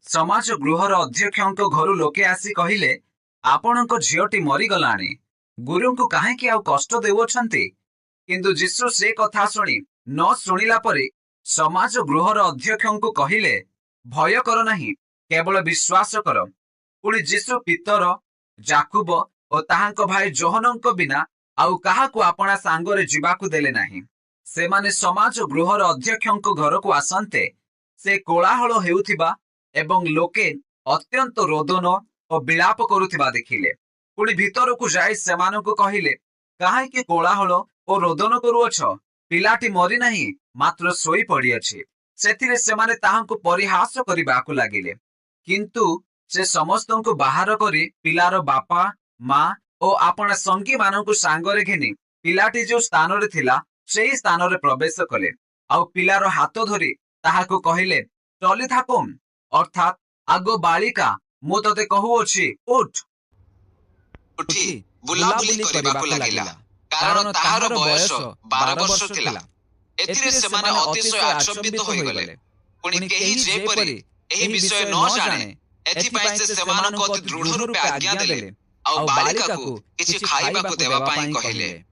ସମାଜ ଗୃହର ଅଧ୍ୟକ୍ଷଙ୍କ ଘରୁ ଲୋକେ ଆସି କହିଲେ, "ଆପଣଙ୍କ ଝିଅଟି ମରିଗଲାଣି। ଗୁରୁଙ୍କୁ କାହିଁକି ଆଉ କଷ୍ଟ ଦେଉଅଛନ୍ତି?" କିନ୍ତୁ ଯୀଶୁ ସେ କଥା ଶୁଣି ନ ଶୁଣିଲା ପରି ସମାଜ ଗୃହର ଅଧ୍ୟକ୍ଷଙ୍କୁ କହିଲେ, "ଭୟ କର ନାହିଁ, କେବଳ ବିଶ୍ୱାସ କର।" ପୁଣି ଯୀଶୁ ପିତର, ଜାକୁବ ଓ ତାହାଙ୍କ ଭାଇ ଯୋହନଙ୍କ ବିନା ଆଉ କାହାକୁ ଆପଣା ସାଙ୍ଗରେ ଯିବାକୁ ଦେଲେ ନାହିଁ। ସେମାନେ ସମାଜ ଗୃହର ଅଧ୍ୟକ୍ଷଙ୍କ ଘରକୁ ଆସନ୍ତେ, ସେ କୋଳାହଳ ହେଉଥିବା ଏବଂ ଲୋକେ ଅତ୍ୟନ୍ତ ରୋଦନ ଓ ବିଳାପ କରୁଥିବା ଦେଖିଲେ। ପୁଣି ଭିତରକୁ ଯାଇ ସେମାନଙ୍କୁ କହିଲେ, "କାହିଁକି କୋଳାହଳ ଓ ରୋଦନ କରୁଅଛ? ପିଲାଟି ମରିନାହିଁ, ମାତ୍ର ଶୋଇ ପଡ଼ିଅଛି।" ସେଥିରେ ସେମାନେ ତାହାଙ୍କୁ ପରିହାସ କରିବାକୁ ଲାଗିଲେ। କିନ୍ତୁ ସେ ସମସ୍ତଙ୍କୁ ବାହାର କରି ପିଲାର ବାପା, ମା ଓ ଆପଣା ସଙ୍ଗୀମାନଙ୍କୁ ସାଙ୍ଗରେ ଘେନି ପିଲାଟି ଯେଉଁ ସ୍ଥାନରେ ଥିଲା, ସେହି ସ୍ଥାନରେ ପ୍ରବେଶ କଲେ। ଆଉ ପିଲାର ହାତ ଧରି ତାହାକୁ କହିଲେ, "ତଲିଥା କୁମ୍, ଅର୍ଥାତ୍, ଆଗୋ ବାଳିକା, ମୁଁ ତୋତେ କହୁଅଛି, ଉଠ।" ଉଠି ବୁଲାବୁଲି କରିବାକୁ ଲାଗିଲା, କାରଣ ତାହାର ବୟସ 12 ବର୍ଷ ଥିଲା। ଏଥିରେ ସେମାନେ ଅତିଶୟ ଆଚମ୍ବିତ ହୋଇଗଲେ। ପୁଣି କେହି ଯେପରି ଏହି ବିଷୟ ନ ଜାଣେ, ଏଥିପାଇଁ ସେ ସେମାନଙ୍କୁ ଅତି ଦୃଢ଼ ରୂପେ ଆଜ୍ଞା ଦେଲେ ଆଉ ବାଳିକାକୁ କିଛି ଖାଇବାକୁ ଦେବା ପାଇଁ କହିଲେ।